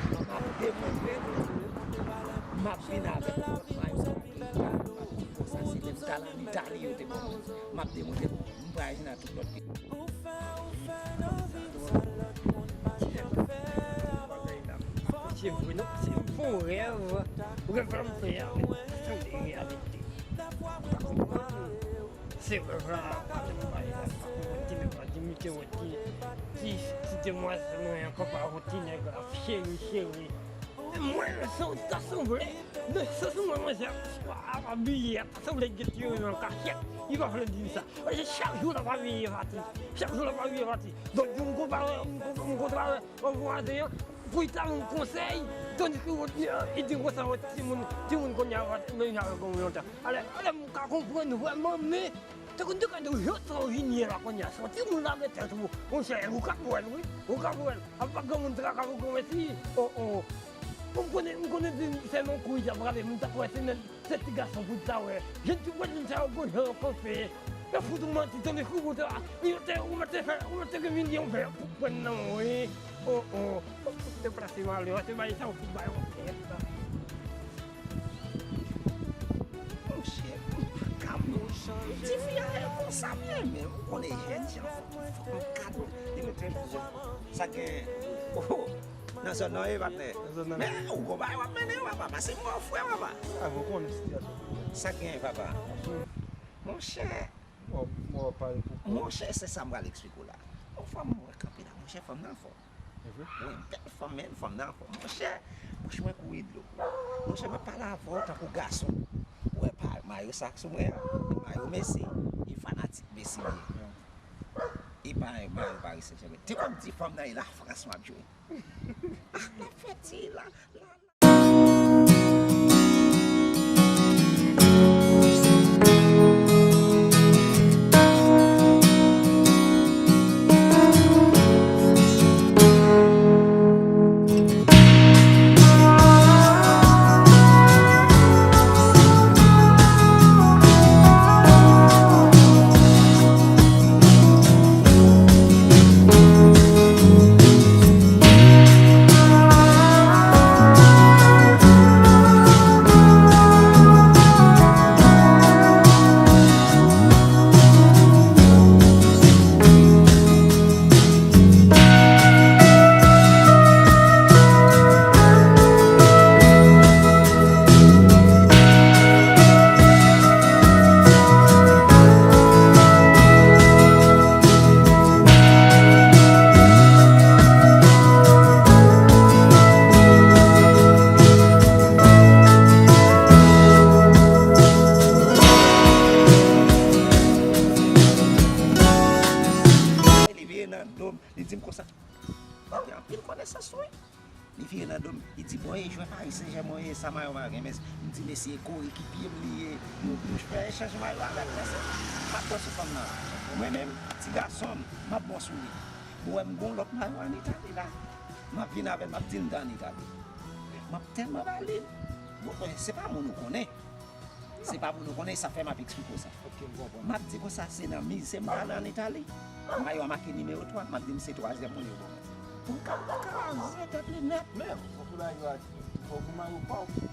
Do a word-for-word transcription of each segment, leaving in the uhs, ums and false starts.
M ap demontre nou, m ap vin avèk lòt mayo sa ki konsa, se menm talan Itali yo te ban mwen. M ap demontre nou, m pral vin ak tout lòt ke. Se vre non, se yon bon rèv, rèv la m fè a, sanble reyalite. M pa konprann. Se rèv la, pa menm bay la, pa konprann ti nèg la, di m te wè ti, ti, ti demwazèl mwen an kanpe avèk ti nèg la, cheri, cheri. Mwen, sa, sa sanble, men sa sanble mwen, se, a, abiye, sa sanble gen ti yo nan kachèt, li pa vle di m sa. Paske chak jou l ap abiye pati, chak jou l ap abiye pati. Donk, yon konpare, yon konpare, yon konpare, yon vwazen an, pou li ta yon konsèy, tandiske wòt li an, li di konsa wòt timoun, timoun kounye a pa t menm jan avèk yon lontan. Alè, alè, m ka konprann vrèman, men, te konn te ka di w, jan sa w vin ye la kounye a, se yon timoun lage tèt ou, monchè, ou ka pran l, wi, ou ka pran l. Apa granmoun traka pou granmèsi, o, o. M konnen, m konnen di se nan kou li t ap rale, m t ap wè se nan Se ti gason pou ta wè. Jèn ti pwèt moun sa yo gon jan yo kanpe. Yo fout ou manti, tande kou konsa. Yo te, ou mèt te fè, ou mèt te gen milyon vè pou pran nan, wi. O, o. Deplase malè, se bay sa yo fout bay yo. Sa m renmen, ou konnen jèn jan fòk, fòk m kad li mete. Sa gen, oh, nan zòn nan, wi, patnè. Nan zòn nan. Men ou gon bagay w ap mennen, papa, pase m wè w frè, papa. A, ou konnen sitiyasyon. Sa gen, papa. Monchè. Bon, m wè w pale pou kò. Monchè, se sa m pral eksplike w la. Yon fwa m wè kanpe la, monchè, fanm nan fò. Wi, bèl fanm, men fanm nan fò. Monchè, bouch mwen kouri dlo. Monchè, m ap pale avè w tankou gason. Ou wè pa mayo sa k sou mwen an, mayo Messi, e fanatik Messi m ye. E pa mayo Paris Saint-Germain. Te konn di fanm nan e Lafrans m ap jwe. Ah, fè ti la, la, la. Li vire nan do m, li di m konsa. Li gen anpil konesans, wi. Li vire nan do m, li di, "Bon, e jwè Paris Saint-Germain w ye, sa mayo w a gen?" Men m di, "Mesye, e korekipye m li ye." Nou, nou fè echanj mayo avè l, men se, m ap bon sou fanm nan. Mwen menm, ti gason m, m ap bon sou li. Ou wè m gon lòt mayo ann Itali la. M ap vin avè l, m ap di l m t ann Itali. M ap tèlman ba li. Bon, se pa moun ou konnen. Se pa pou nou konnen, sa fè m ap eksplike w sa. Ok, m konprann. M ap di konsa, se nan mize m pral ann Itali. Mayo a make nimewo twa, m ap di m se twazyèm moun yo ban mwen. Pou m ka kraze tèt li nèt. Men, fòk ou mayo a, fòk ou mayo pa w.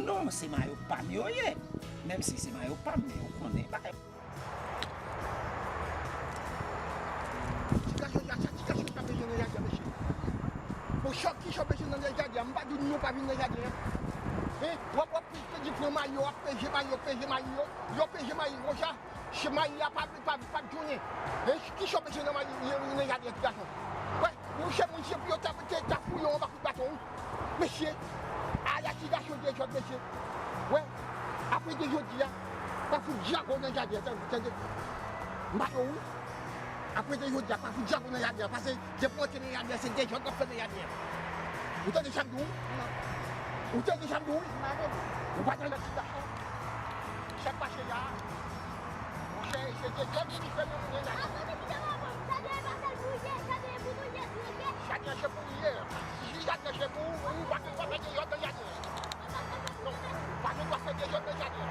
Non, se mayo pa m yo ye. Menm si se mayo pa m, men ou konnen bagay. Ti gason sa, sa ti gason sa bezwen nan jaden, mesye. Bon, chòk ki chòk bezwen nan jaden an, m pa di nou pa vin nan jaden an. Hein? W ap, w ap di pran mayo, w ap peje mayo, peje mayo, yo peje mayo konsa. Se mayi a pa, pa, pa tounen. E ki chòp mesye nan mayi, nan jaden ti gason? Wè, monchè, monchè, pou yo ta, te, ta fouye w anba kout baton, wi. Mesye, ala ti gason dezòd, mesye. Wè, apre de jodi a, pa fout dyago nan jaden, tande, tande. M ba yo, wi. Apre de jodi a, pa fout dyago nan jaden, pase depi w antre nan jaden, se dezòd w ap fè nan jaden. Ou tande sa m di w? Non. Ou tande sa m di w? M pa tande. Ou pa tande ti gason? Sa k pase la? Monchè, se de djòb ki fè nou menm la. Jaden an pa sèl pou jwe, jaden an pou nou jwe tou, oke? Jaden an se pou li ye. Si jaden an se pou ou, ou pa gen dwa fè de djòb nan jaden an. Non, ou pa gen dwa fè de djòb nan jaden an.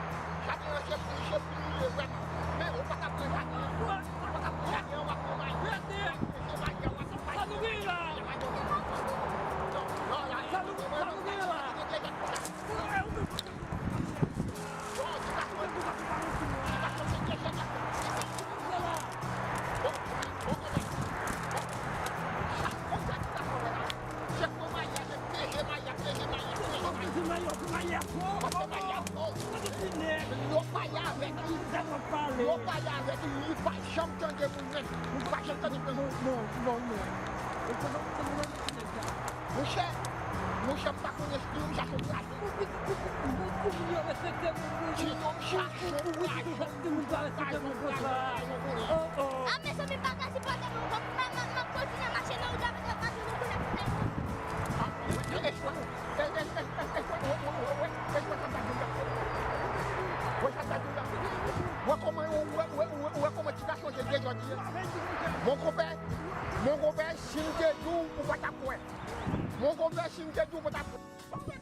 Jaden an se pou li, se pou li ye vrèman. Men ou pa ka pran jaden an. Ou pa ka pran jaden an, w ap pran mayi. Ou ap pran mayi, w ap pran mayi. Sa nou gen la? Non, non, la, sa nou, sa nou gen la? Monchè, monchè, m pa konnen si m chache pou achte. Ti nonm chache pou achte. A, mezanmi, m pa ka sipòte nou. M, m, m, m ap kontinye mache nan wout la, m ap mache nan wout la pou tèt mwen. Wè kòman, wè, wè, wè, wè kòman ti gason se dezòd ye. Mon konpè, mon konpè, si m te di w, ou pa t ap kwè. Mon konpè, si m te di w, ou pa t ap kwè.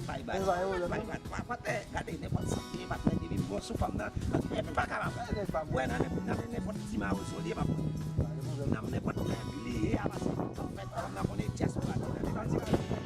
Bay, bay, bay, bay, bay, patnè, gade nenpòt sa k ye, patnè, depi m bon sou fanm nan, epi m pa kapab. Wè, nan, nan nenpòt ti mawozo li ye, m ap nan nenpòt lè li ye, a, pase, anfèt, fanm nan konnen dyaspora te nan nenpòt ti mawozo.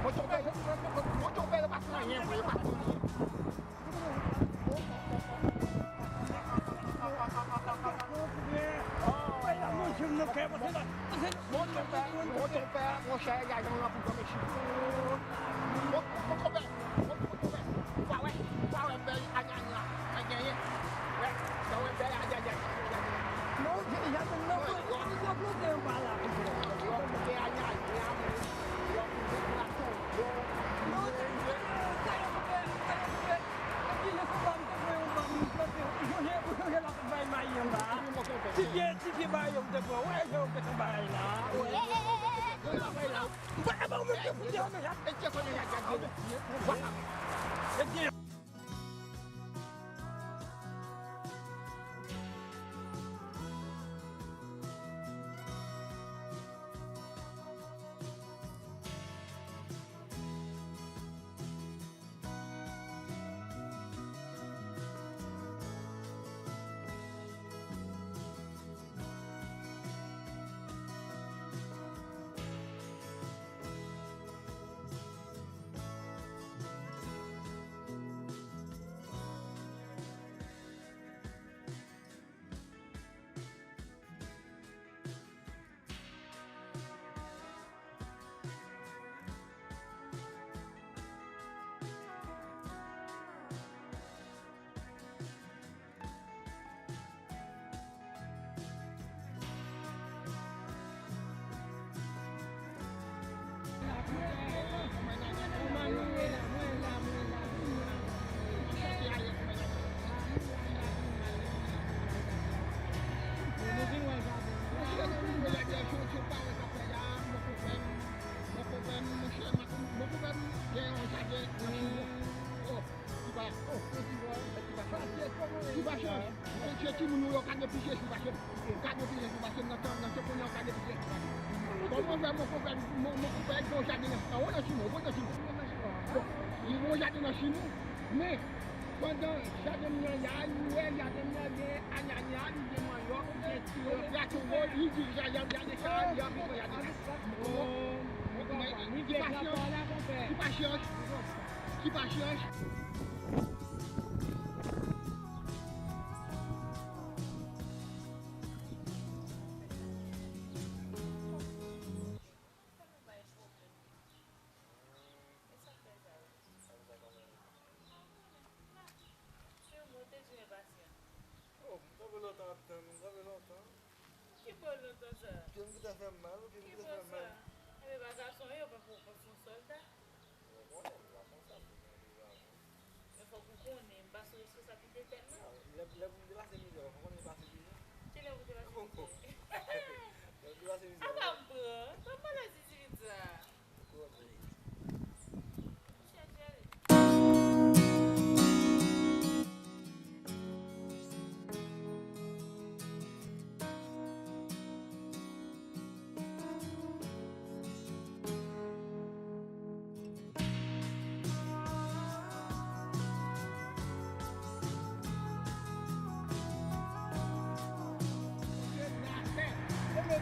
Mwen tonbe, mwen tonbe, yo pa fè anyen, mwen, yo pa fè anyen. Mwen tonbe, mwen tonbe, monchè, y a yon anpil kòm Mechan. Mwen tonbe, mwen tonbe. Ou pa wè, ou pa wè bèl anyanya, a genyen. Wè, sa wè bèl anyanya. Non, jade nan mwen, yo, yo plante anba la. Yo koupe anyanya, yo koupe plato, yo. Non, sa yo koupe, sa yo koupe. Epi lè sa m te pran yon bam, m plante, ou sonje, ou sonje lòt bay mayi anba a? Ti pye, ti pye mayi yo m te pran, wè, jan yo fè sa bay la, wè. Yo bay la. M pa, e pa ou menm ki fout yo, men. E te konnen y a gade. Vwala. E te Monchè, monchè, monchè, monchè, monchè, monchè, monchè, monchè, monchè, monchè, monchè, monchè, monchè, monchè, Tiba. Oh, Tiba. Tiba chanj. Se timoun ou yo ka gen pije sou pase. Ka gen pije sou pase nan tan, nan tan kounye a ou ka gen pije sou pase. Kòman fè mon konpè, mon, mon konpè gen yon jaden nan, anwo nan chimon, anwo nan chimon. Bon, li gen yon jaden nan chimon, men pandan jaden nan, y a, li wè jaden nan gen anyanya, li gen manyòk, li gen ti, euh, plato, li di, y a, y a, y a de sa, y a, y a, y a de sa. Bon, bon, men, ki pasyans, ki pasyans. Ki pa chanje. Oh, m twò lontan ap tann ou, m twò lontan. Ki bò lontan sa? Pye m gentan fè m mal, pye m gentan fè m mal. Ki bò sa? Enben, pa gason yo, pa pou w konn se yon sòlda. Mwen konnen, m pa konn sa m te fè deja, non. Men fòk ou konnen, m pa sou responsablite tèt mwen. Ah, lè, lè pou m te pase mizè, ou konnen m pase mizè. Ki lè pou te pase mizè? Lè m te pase mizè. Apa m pran? Kòman lè zizirit sa? Ou konnen.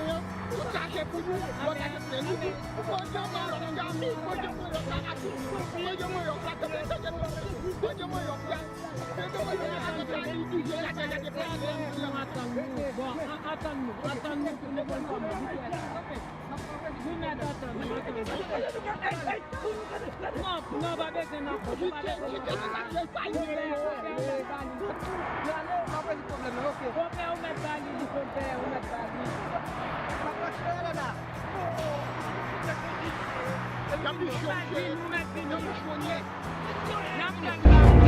genyen, yo chache pou nou, yo chache pou nou. Manje manyòk la, mi, manje manyòk la, ati, manje manyòk la, tande, tande, manje manyòk la. Bon, atann nou, atann nou, atann nou pou nou konn kòman. Wi, mèt, atann nou, atann nou. Non, non, pa bezwen nan fòs, pa bezwen nan fòs. Konpè, konpè, ou mèt ba li, li konpè, ou mèt ba li. Ou mèt vini, ou mèt vini. N ap tann la.